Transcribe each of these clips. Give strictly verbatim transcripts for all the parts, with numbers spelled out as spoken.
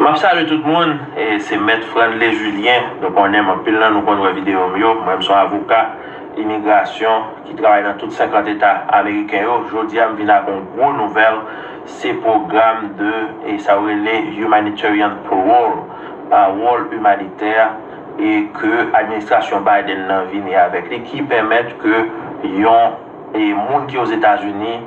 M ap salye tout moun, e se Mèt Franley Julien. Nou konnen m, anpil nan nou konn wè videyo m yo. Mwen, m se yon avoka imigrasyon ki travay nan tout senkant eta ameriken yo. Jodi a, m vin ak yon gwo nouvèl, se pwogram de, e sa yo rele humanitarian parole, pawòl imanitè, e ke administrasyon Biden nan vini avèk li, ki pèmèt ke yon, e moun ki Ozetazini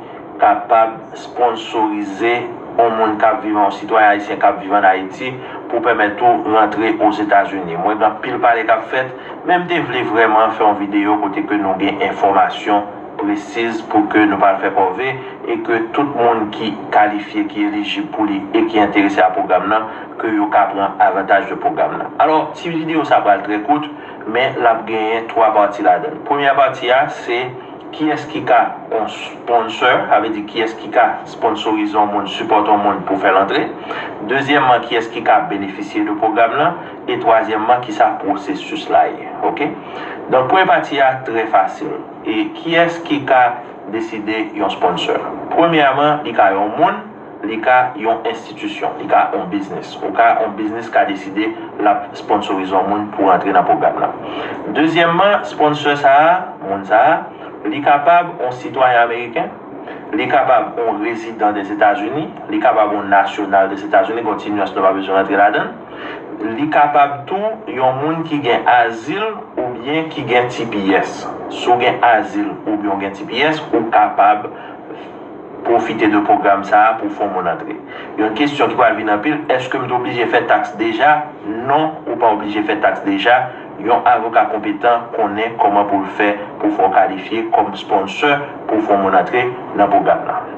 kapab sponsorize yon moun k ap viv, yon sitwayen ayisyen k ap viv ann Ayiti, pou pèmèt ou rantre Ozetazini. Mwen gen anpil pale k ap fèt, men m te vle vrèman fè yon videyo kote ke nou gen enfòmasyon presiz pou ke nou pa al fè kòve, e ke tout moun ki kalifye, ki elijib pou li e ki enterese a pwogram nan, ke yo ka pran avantaj de pwogram nan. Alò, ti videyo sa pral trè kout, men l ap genyen twa pati ladan l. Premyè pati a, se kiyès ki ka yon sponsor, sa vle di kiyès ki ka sponsorize yon moun, sipòte yon moun pou fè l antre. Dezyèmman, kiyès ki ka benefisye de pwogram nan. E twazyèmman, kisa pwosesis la ye. Oke? Donk, premye pati a trè fasil. E kiyès ki ka deside yon sponsor? Premyèman, li ka yon moun, li ka yon enstitisyon, li ka yon biznis. Ou ka yon biznis ka deside l ap sponsorize yon moun pou rantre nan pwogram nan. Dezyèmman, sponsor sa a, moun sa a, li kapab yon sitwayen ameriken, li kapab yon rezidan Dèzetazini, li kapab yon nasyonal Dèzetazini, gen yon ti nyans nou pa bezwen rantre ladan l. Li kapab tou yon moun ki gen azil oubyen ki gen T P S. Si w gen azil oubyen w gen T P S, ou kapab pwofite de pwogram sa a pou w fè yon moun antre. Yon kesyon ki pral vin anpil, èske m te oblije fè taks deja? Non, ou pa oblije fè taks deja. Yon avoka konpetan konnen kòman pou l fè pou fè w kalifye kòm sponsor pou fè yon moun antre nan pwogram nan.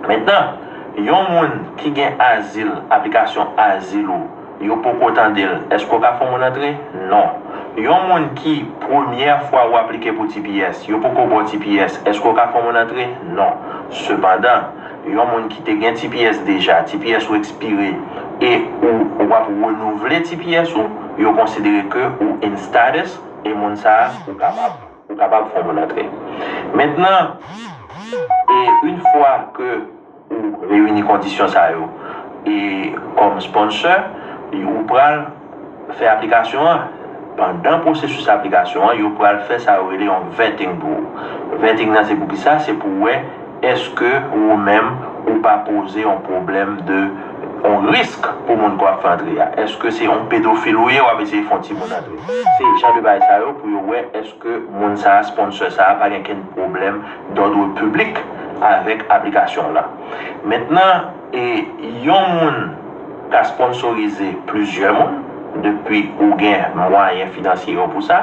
Mentnan, yon moun ki gen azil, aplikasyon azil ou, yo poko tande l, èske w ka fè yon moun antre? Non. Yon moun ki premyè fwa ou aplike pou T P S, yo poko ba w T P S, èske w ka fè yon moun antre? Non. Sepandan, yon moun ki te gen T P S deja, T P S ou ekspire, e ou, ou ap renouvle T P S ou, yo konsidere ke ou in status, e moun sa a, ou kapab, ou kapab fè yon moun antre. Mentnan, e yon fwa ke ou reyini kondisyon sa yo, e kòm sponsor, ou pral fè aplikasyon an. Pandan pwosesis aplikasyon an, yo pral fè sa yo rele yon vetting pou ou. Vetting nan se pou kisa? Se pou wè èske ou menm ou pa poze yon pwoblèm de, yon risk pou moun ke w ap fè antre a. Èske se yon pedofil ou ye, w ap eseye fè yon timoun antre? Se jan de bagay sa yo pou yo wè èske ke moun sa a, sponsor sa a, pa gen kenn pwoblèm dòdre piblik avèk aplikasyon w la. Mentnan, e, yon moun ka sponsorize plizyè moun, depi ou gen mwayen finansye yo pou sa,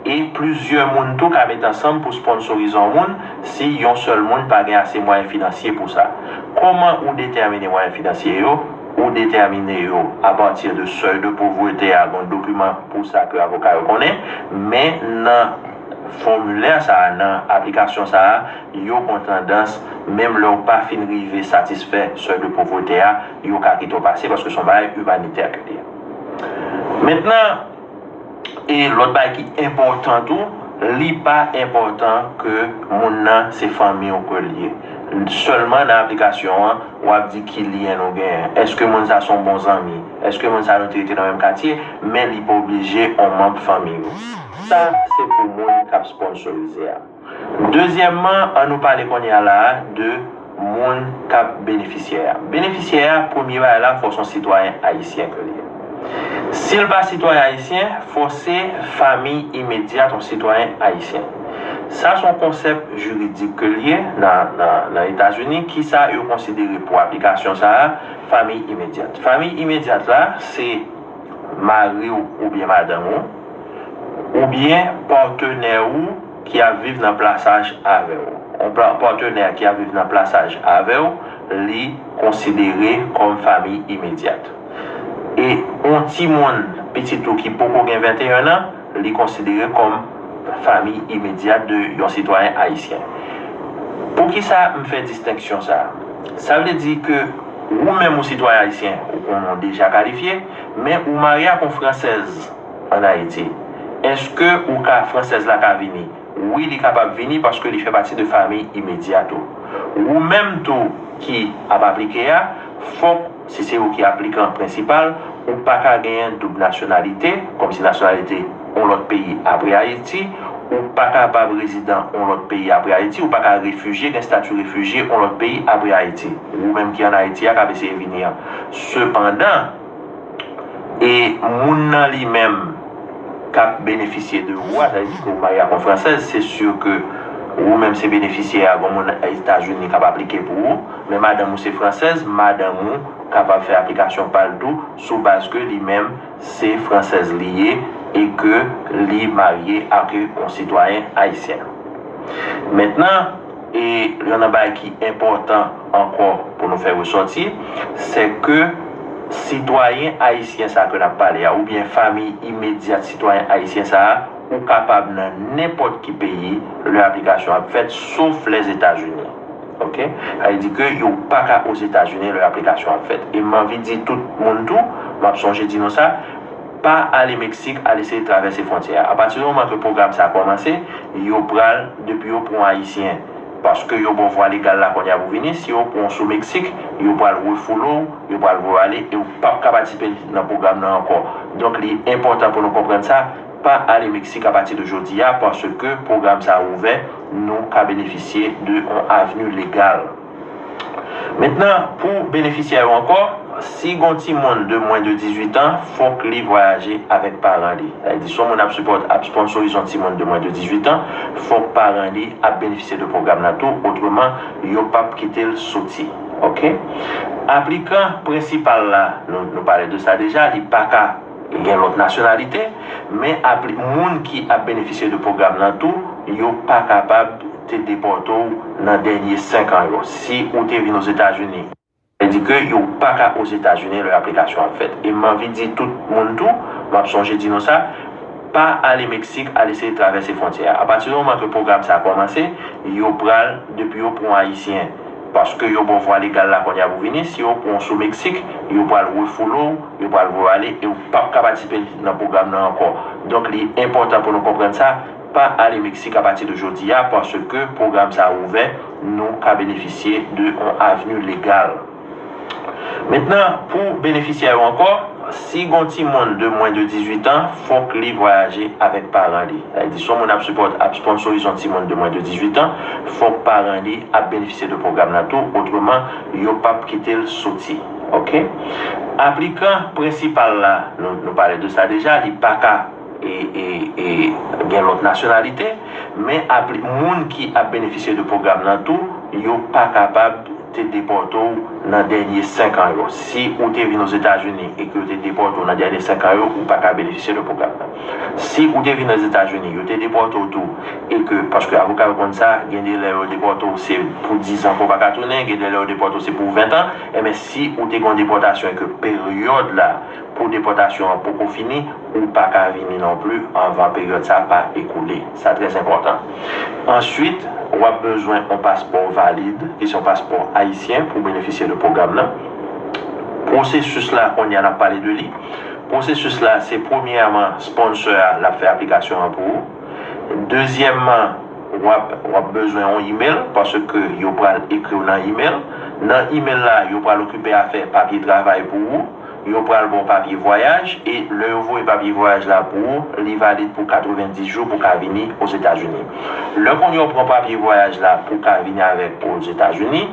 e plizyè moun tou ka met ansanm pou sponsorize yon moun si yon sèl moun pa gen ase mwayen finansye pou sa. Kòman ou detèmine mwayen finansye yo? Ou detèmine yo apati de sèy de povrete a, gen yon dokiman pou sa ke avoka yo konnen, men nan fòmilè sa a, nan aplikasyon sa a, yo gen tandans, menm lè w pa fin rive satisfè sèy de povrete a, yo ka kite w pase paske se yon bagay imanitè ke li ye. Mentnan, e lòt bagay ki enpòtan tou, li pa enpòtan ke moun nan se fanmi w ke l ye. Sèlman nan aplikasyon an, w ap di ki lyen nou genyen. Èske moun sa se yon bon zanmi? Èske moun sa nou te rete nan menm katye? Men li pa oblije yon manm fanmi w. Sa se pou moun k ap sponsorize a. Dezyèmman, ann nou pale kounye a la a de moun k ap benefisyè a. Benefisyè a, premye bagay la, fò se yon sitwayen ayisyen ke l ye. Si l pa sitwayen ayisyen, fò se fanmi imedyat yon sitwayen ayisyen. Sa se yon konsèp jiridik ke l ye nan, nan, nan Etazini. Kisa yo konsidere pou aplikasyon sa a? Fanmi imedyat. Fanmi imedyat la, se mari w oubyen madanm ou, oubyen patnè ou ki ap viv nan plasaj avè w. Yon pa-, patnè ki ap viv nan plasaj avè w, li konsidere kòm fanmi imedyat. E yon timoun, pitit ou ki poko gen venteyen an, li konsidere kòm fanmi imedyat de yon sitwayen ayisyen. Poukisa m fè distenksyon sa a? Sa vle di ke ou menm ou sitwayen ayisyen, ou konnen w deja kalifye, men ou marye ak yon fransèz ann Ayiti. Èske ou ka, fransèz la ka vini? Wi, li kapab vini paske li fè pati de fanmi imedyat ou. Ou menm tou ki ap aplike a, fòk Si se ou ki aplikan prensipal, ou pa ka genyen doub nasyonalite, kòmsi nasyonalite yon lòt peyi apre Ayiti, ou pa kapab rezidan yon lòt peyi apre Ayiti, ou pa ka refijye, gen estati refijye yon lòt peyi apre Ayiti. Ou menm ki ann Ayiti a k ap eseye vini an. Sepandan, e moun nan li menm k ap benefisye de ou a, sa vle di ke ou marye ak yon fransèz, se si ke ou menm se benefisyè a, gon moun Etazini k ap aplike pou ou, men madanm ou se fransèz, madanm ou kapab fè aplikasyon pa l tou, sou baz ke li menm se fransèz li ye e ke li marye ak yon sitwayen ayisyen. Mentnan, e youn nan bagay ki enpòtan ankò pou nou fè resòti, se ke sitwayen ayisyen sa ke n ap pale a, oubyen fanmi imedyat sitwayen ayisyen sa a, ou kapab nan nenpòt ki peyi lè aplikasyon ap fèt, sof Lèzetazini. Oke? Sa vle di ke yo pa ka Ozetazini lè aplikasyon ap fèt. E m anvi di tout moun tou, m ap sonje di nou sa, pa ale Meksik, al eseye travèse fwontyè a. Apati di moman ke pwogram sa a kòmanse, yo pral, depi yo pran Ayisyen, paske yo ba w vwa legal la kounye a pou vini, si yo pran w sou Meksik, yo pral refoule w, yo pral voye w ale, e ou p ap ka patisipe nan pwogram nan ankò. Donk, li enpòtan pou nou konprann sa, pa ale Meksik apati de jodi a, paske pwogram sa a ouvè, nou ka benefisye de yon avni legal. Mentnan, pou benefisyè yo ankò, si gon timoun de mwens de dizuit an, fòk li vwayaje avèk paran li. Sa vle di, si yon moun ap sipòt, ap sponsorize yon timoun de mwens de dizuit an, fòk paran li ap benefisye de pwogram nan tou, otreman, yo p ap kite l soti. Oke? Aplikan prensipal la, nou, nou pale de sa deja, li pa ka gen lòt nasyonalite, men apli, moun ki ap benefisye de pwogram nan tou, yo pa kapab te depòte w nan dènye senk an yo. Si ou te vin Ozetazini, sa vle di ke yo pa ka Ozetazini lè aplikasyon ap fèt. E m anvi di tout moun tou, m ap sonje di nou sa, pa ale Meksik, al eseye travèse fwontyè a. Apati di moman ke pwogram sa a kòmanse, yo pral, depi yo pran w Ayisyen, paske yo ba w vwa legal la kounye a pou vini, si yo pran w sou Meksik, yo pral refoule w, yo pral voye w ale, e ou p ap ka patisipe nan pwogram nan ankò. Donk, li enpòtan pou nou konprann sa, pa ale Meksik apati de jodi a, paske pwogram sa a ouvè, nou ka benefisye de yon avni legal. Mentnan, pou benefisyè yo ankò, si gon timoun de mwens de dizuit an, fòk li vwayaje avèk paran li. Sa vle di, si yon moun ap sipòt, ap sponsorize yon timoun de mwens de dizuit an, fòk paran li ap benefisye de pwogram nan tou, otreman, yo p ap kite l soti. Oke? Aplikan prensipal la, nou, nou pale de sa deja, li pa ka e, e, e, gen lòt nasyonalite, men apli, moun ki ap benefisye de pwogram nan tou, yo pa kapab te depòte w nan dènye senk an yo. Si ou te vin Ozetazini e ke yo te depòte w nan dènye senk an yo, ou pa ka benefisye de pwogram nan. Si ou te vin Ozetazini, yo te depòte w tou, e ke, paske avoka yo konn sa, gen de lè yo depòte w se pou diz an ke w pa ka tounen, gen de lè yo depòte w se pou ven an, enben si ou te gen yon depòtasyon e ke peryòd la pou depòtasyon an poko fini, ou pa ka vini non pli anvan peryòd sa a pa ekoule. Sa trè enpòtan. Answit, w ap bezwen yon paspò valid, ki se yon paspò ayisyen, pou benefisye de pwogram nan. Pwosesis la, kounye a n ap pale de li. Pwosesis la, se premyèman, sponsor a, l ap fè aplikasyon an pou ou. Dezyèmman, w ap, w ap bezwen yon email, paske yo pral ekri w nan email. Nan email la, yo pral okipe a fè papye travay pou ou. Yo pral ba w papye vwayaj, e lè yo voye papye vwayaj la pou ou, li valid pou katrevenndis jou pou w ka vini Ozetazini. Lè kounye a w pran papye vwayaj la pou w ka vini avèk Ozetazini,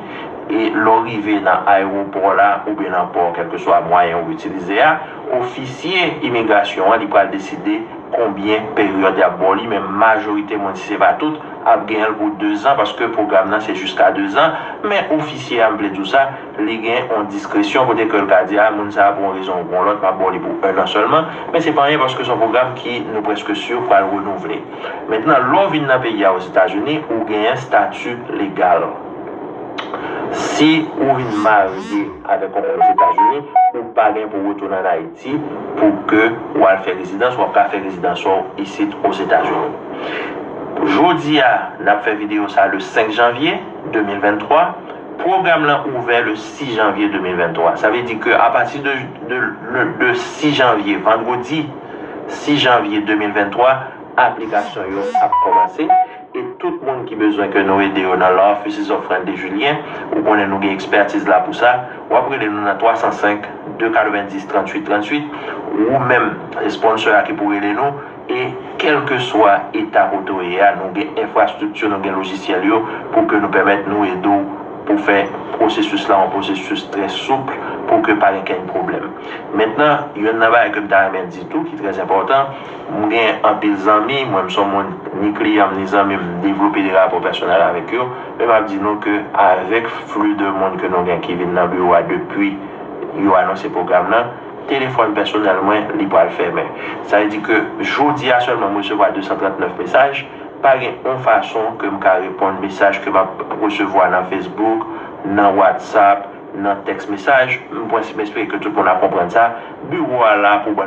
e lè w rive nan ayewopò la oubyen nan pò, kèlkeswa mwayen ou itilize a, ofisye imigrasyon an, li pral deside konbyen peryòd y ap ba w li, men majorite moun, si se pa tout, ap genyen l pou dezan, paske pwogram nan se jiska dezan, men ofisye a, m vle di w sa, li gen yon diskresyon kote ke l ka di, a, moun sa a, pou yon rezon ou pou yon lòt, m ap ba w li pou ennan sèlman, men se pa anyen paske se yon pwogram ki nou prèske si pral renouvle. Mentnan, lè w vin nan peyi a, Ozetazini, ou genyen estati legal. Si ou vin marye avèk yon moun Ozetazini, ou pa gen pou w retounen ann Ayiti pou ke w al fè rezidans, w ap ka fè rezidans ou isit Ozetazini. Jodi a, n ap fè videyo sa le senk janvye de mil venntwa. Pwogram lan ouvè le sis janvye de mil venntwa. Sa vle di ke apati de, de, de, de sis janvye, vandredi sis janvye de mil venntwa, aplikasyon yo ap kòmanse. E tout moun ki bezwen ke nou ede yo nan Law Offices of Randy Julien, ou konnen nou gen ekspertiz la pou sa, w ap rele nou nan twa san senk, de katrevendis, tranntuit tranntuit, ou menm, sponsor a ki pou rele nou, e kèlkeswa eta kote w ye a, nou gen enfrastrikti, nou gen lojisyèl yo pou ke nou pèmèt nou ede w pou fè pwosesis la yon pwosesis trè soup pou ke pa gen kenn pwoblèm. Mentnan, yonn nan bagay ke m ta renmen di tou ki trè enpòtan, m gen anpil zanmi, mwen m se yon moun, ni kliyan m, ni zanmi m, m devlope de rapò pèsonèl avèk yo, men m ap di nou ke avèk fli de moun ke nou gen ki vin nan biwo a depi yo anonse pwogram nan, telefòn pèsonèl mwen, li pral fèmen. Sa vle di ke jodi a sèlman, m resevwa de san trannèf mesaj, pa gen yon fason ke m ka reponn mesaj ke m ap resevwa nan Facebook, nan WhatsApp, nan tèks mesaj. M pwens-, m espere ke tout moun ap konprann sa. Biwo a la pou ban